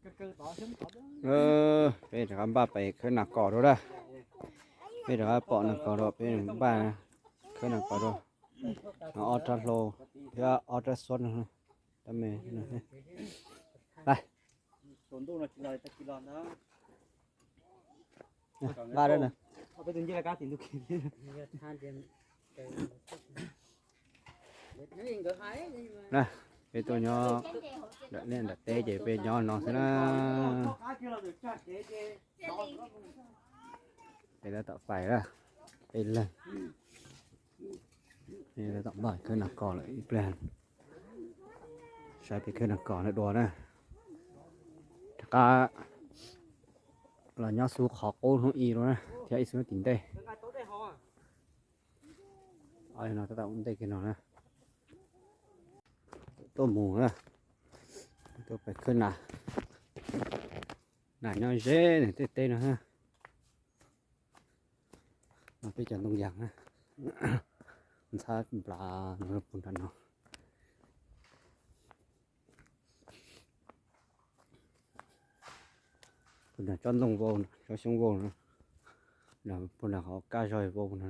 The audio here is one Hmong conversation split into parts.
Peb rov qab npaj pais khawb nas kos dua a. Peb rov qab pom nas kos dua, peb npaj khawb nas kos dua. Ob rab hlau thiab ob rab xuab no. Npaj dab na. Peb tuaj nyob nram liaj nram teb ces peb nyob no xwb na. Peb tab tom pais, peb leeg tab tom npaj khawb nas kos lawm ib pliag. Saib peb khawb nas kos na dua na. Rov qab los nyob xub qhov qub hnub i dua na thiab ib xub tim ntej. No tab tom ua ntej kiag no na. Tuaj mus na, tuaj pais khawb nas. Nas nyob ze tej teb no. No peb cov ntoo yas na, ntxhab nplas no puag nram no. Puag nram tsob ntoo vau, tsob xyoob vau no, puag nram qhov kaj zog vau no.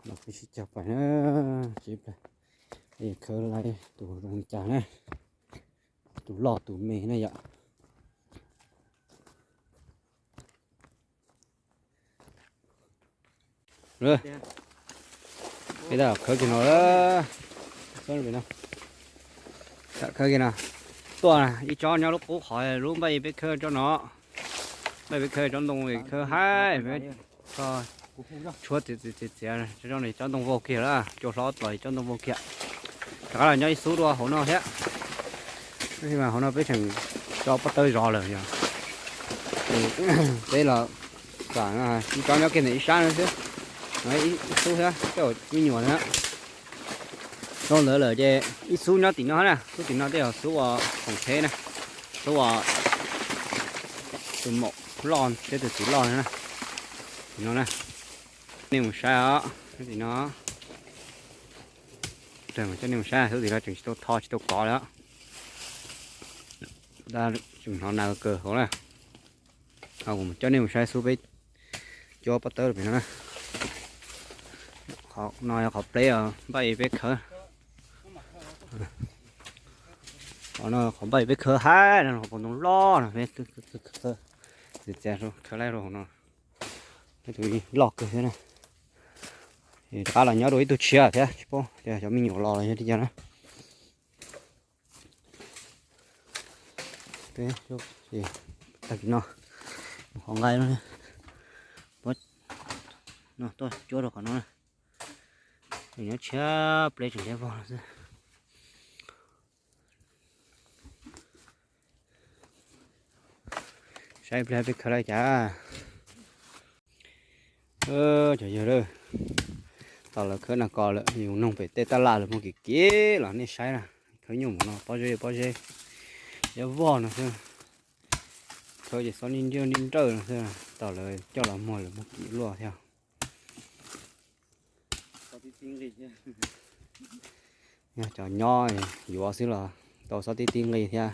Los peb sib cog pais na, sib pais, khawb laib tus zoo li cas na, tus loj tus me na yom. Peb tab khawb kiag no, khawb kiag no, tuaj ib tsob nyob lub qub qhov lub npaj peb khawb tsob no, npaj peb khawb tsob ntoo khawb haib, tshuab txiav txiav txiav, tsob no tsob ntoo vau kiag lawm, cua hlob los tsob ntoo vau kiag. Rov qab los nyob ib xub dua hauv no thiab. Hauv no peb tseem tso pob tawb zov lawm yog. Peb los ib tsob nyob kiag ntawm ib sab no xwb, ib xub thiab tej me nyuam thiab. Zoo ntawd lawm ces ib xub nyob tim no na, xub tim no tej yog xub uas khoom tsheb na, xub uas tus maum loj thiab tus txiv loj na. Tim no na, nej mus saib os, tim no. Coj nej mus saib, xub tim no tseem tsis tau tho tsis tau kov li. Tseem hnov nas kawg hauv na. Kuv mus coj nej mus saib xub peb cuab pob tawb pem no na. Qhov no yog qhov pleb npaj peb khawb. Qhov no qhov npaj peb khawb haib no, qhov ntoo loj no, peb txiav txiav khawb laib rau hauv no. Peb tus loj kawg thiab na. Rov qab los nyob dua ib tug tshiab thiab tsis paub tias cov me nyuam los los yog li cas na. Tag kis no, qhov nqaij no, no tuaj cuab rau qhov no na. Nyob tshiab pleb tseem liab vog no xwb. Saib pliag peb khawb laib cas. Cov yawg lawm, tau lawv khawb nas kos lawm, yus noog pem tej tab laj lawm muag kim kim los nej saib na. Khawb nyuj mus no pob zeb pob zeb, liab vog no xwb. Khawb ces xob nij nrawj nij nrawj no xwb, tau lawv coj los muag lawm muag kim luaj thiab. Yog cov nyob yuav xwb los tau xob tib tib nqi thiab.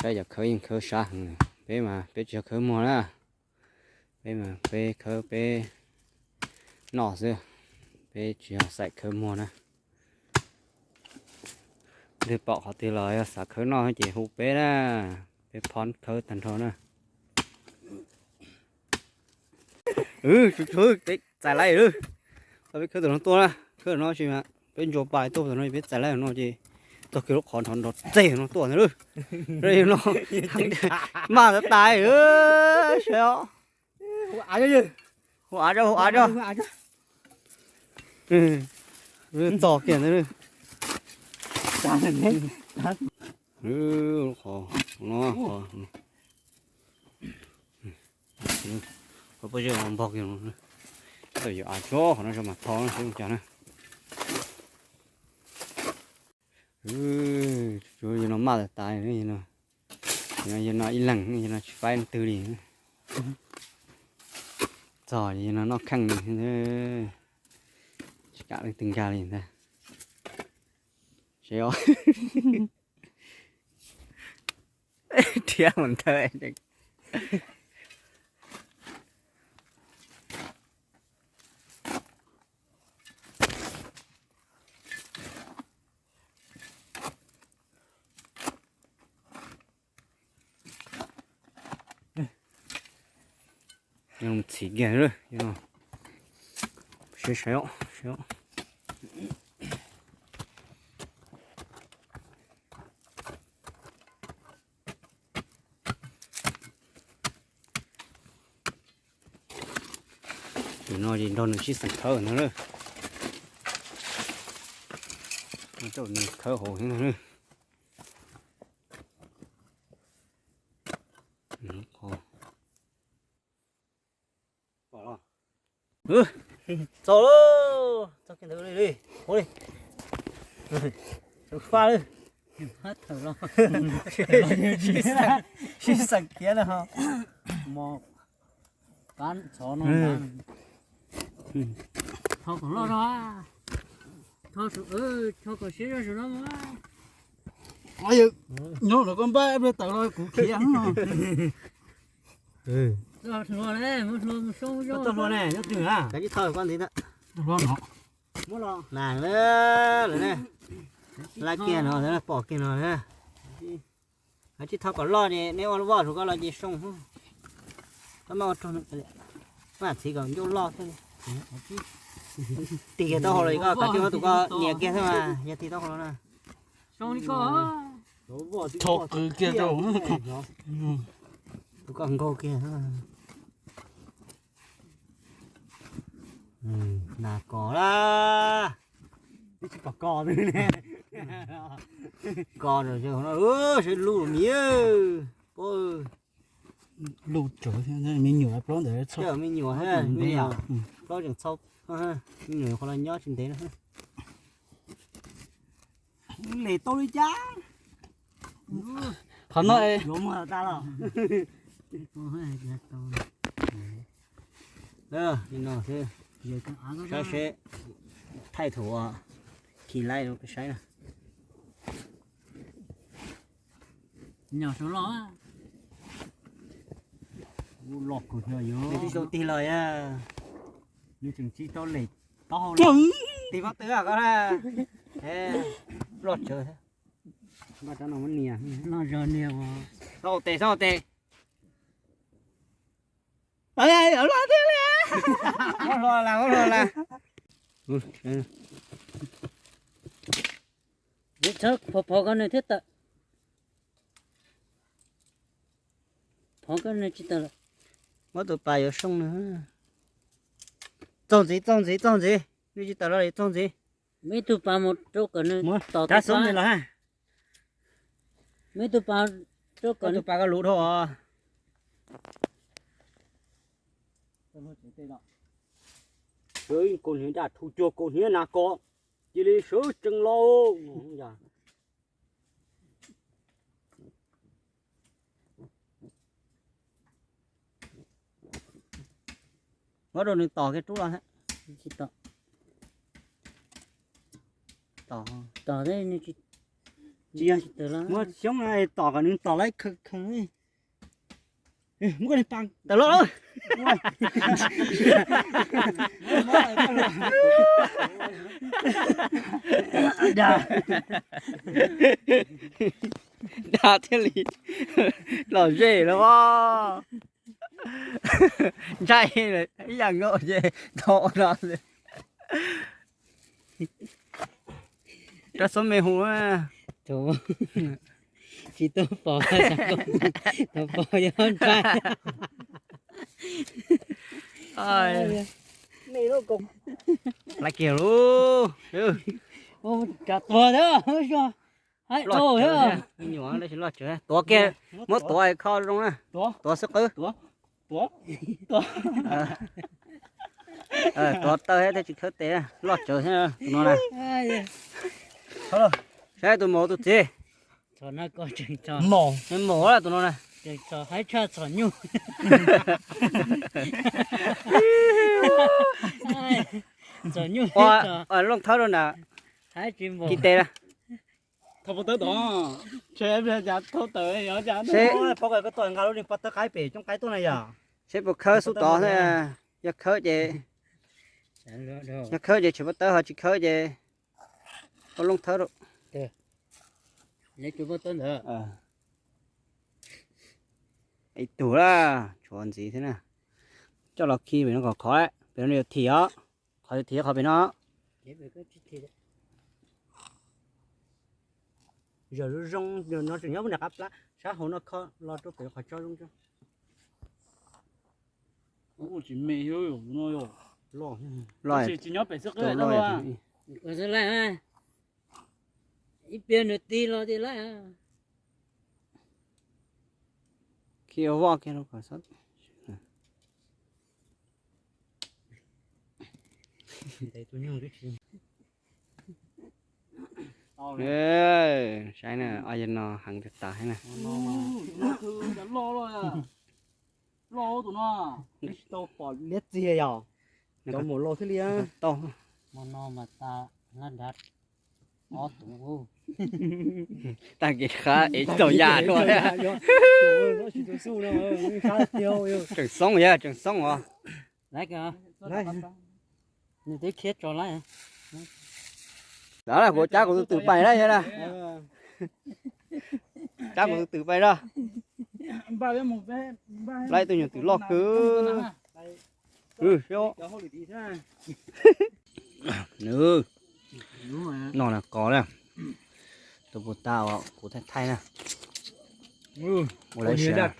Saib cov khawb yeej khawb sab heev, peb mas peb tsis yog khawb muag na. Peb mas peb khawb peb noj xwb, peb tsis yog xaim khawb muag na. Leej pom qhov twg los yog xav khawb noj ces hu peb na, peb phob khawb tag nrho na. Tsuav tsuav peb txais laib lawm. Tau peb khawb tam no tuaj na, khawb tam no tsis mas peb ntsuas pais tuaj tam no peb txais laib no ces txog kiag lub qhov nrov nrov txeg no tuaj ntag lawm. No maj tas tas, saib os. Hu av tso, hu av tso. Txog kiag ntawd. Qhov no, qhov pob zeb npog kiag no. Tawm yuav av tso qhov no tso mas tho no xwb cas na. Yog no maj tas tas, yog no ib leeg, yog no tsis faib leej twg li. Txog yog no noj kheej li, tsis kam leej twg nkag li ntag. Saib os. Rhiab mus ntawd. Txhim kiag, seb saib os. Tus no ces nrog nws sib xeem khawb no lawm. Nws khawb hauv thiab no. Txog lauj, txog kiag ntawd li, ua li, faj li. Sib xeem khiav na ho. Mos kab txhov no, tho kom loj no, tho kom siab zog no. Nyob los koj npaj ib pliag tawm los kuv khiav no. Tau hlua ne, nyob twg a? Kav tsij tho koj ntxiv ntag. Muab los na, lawv ne, lab kiag no, pom kiag no na. Kav tsij tho kom loj ces neb ua lub voj rau koj los ces soo. Koj maj ua rau, maj txhiv kom ncauj loj xwb. Tig kiag taub hau los koj kav tsij muab tus koj nias kiag xwb mas, yog tig taub hau los na. Tho qw kiag rau. Tus koj nkaug kiag. Nas kos la. Kos, seb lub miv. Lub tsuav me nyuam plaub ntawd txhob, me nyuam, me nyuam plaub tseem txhau, me nyuam qhuav los nyob tsis ntev no. Les tau li cas? Qhov no, saib seb thaij thaum khi laib rau saib na. Nws tsis tau tig los, nws tseem tsis tau lem taub hau li. Tig pob tw koj na. Loj tsawv thiab. Npaj rab no muab nias. Loj zog nias. Xauj tes, xauj tes. Loj thiab li. Muab hlo las, muab hlo las. Phov phov koj nws thiab tawm. Phov koj nws tsis tawm lawm. Muab tus pas yuav sooj nws. Txaug ntxiv, txaug ntxiv, txaug ntxiv. Nws tsis tawm los li, txaug ntxiv. Muab ib tug pas mus rau kom nws tom tus pas. Muab ib tug pas rau kom tus pas koj luv dhau os. Sawv kaus hniav daj thu cuag kaus hniav nas kos, cia li sawv tsees los. Muab rau nws tom kiag rub los. Tom, tom, tsis yog, muab xyoob tom kom nws tom laib khaws khaws. Muab koj niag pas tawm los. Dag thiaj li lom zem los as. Ntshai ib yam nkaus ces tau no. Rab xub me hu. Tsis tau pom, tau pom yog ntshai. Laj kiag lauj. Ua cas tuag thiab. Loj tsawv, me nyuam tab sis loj tsawv. Tuav kiag, muab tuav kho zoo na. Tuav xwb qwb. Tuav taw thiab tsis khawb tes, loj tsawv thiab tus no na. Saib tus maum tus txiv. Maum tus no na. Ua looj thawb rau nram kis tes na. Thauj pob tawb tod, ntshe cas thauj tawm yog cas. Seb, pob koj tau nqa lub niag pob tawb qaib pem coob qaib tuaj na yom. Seb puas khawb xub tod, yog khawb ces, yog khawb ces tshem pob tawb, ho tsis khawb ces ua loob thawb rau. Ib tug lawm, tshuav ntxiv thiab na. Coj los khi pem no kom khov, pem no yuav thim os. Qhov yuav thim qhov pem no. Yog zoo zoo, no tseem nyob pub nram qab plab, sab hauv no kho los rau pem qhov tsob zoo. Tsis me no, loj, tsis nyob pem xwb qib loj. Ib pliag nws tig los ces laib. Khi voj kiag rau kom xwb. Saib na, o yog no heev tas tas thiab na. Loj tus no, tsis tau pom liab txiag yog cov mus loj thiab li. Tau, hmo no mas tas lab nrad ob tug. Tag kis qab es tau ya dua. Tseem xoob yog tseem xoob os. Nws twb khiav tso lawm. Lawv kuv cab kuv tus twm pais na yog na. Cab kuv tus twm pais na. Laib tus nyuam twm loj kawg. Nws noj na ko na. Tus puas tas kuv thaij thaij na. Ua lawv siav,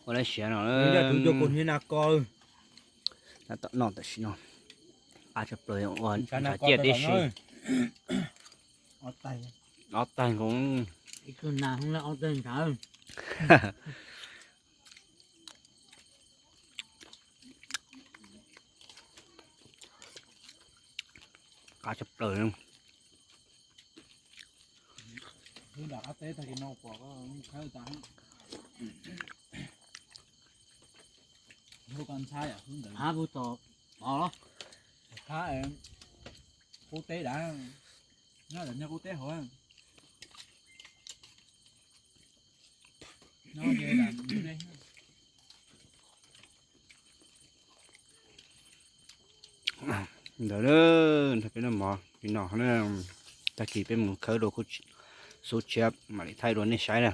ua lawv siav no. Tab tom noj tam sim no. Qab tshaj plaws, ua ntshav ciaj tib si. Ob tag nkaus. Qab tshaj plaws. Qub teb dav, nyob niag qub teb hauv. Ntawd, nrog peb noj mov li no, tag kis peb mus khawb dua xub tshiab mam li thaij dua nej saib na.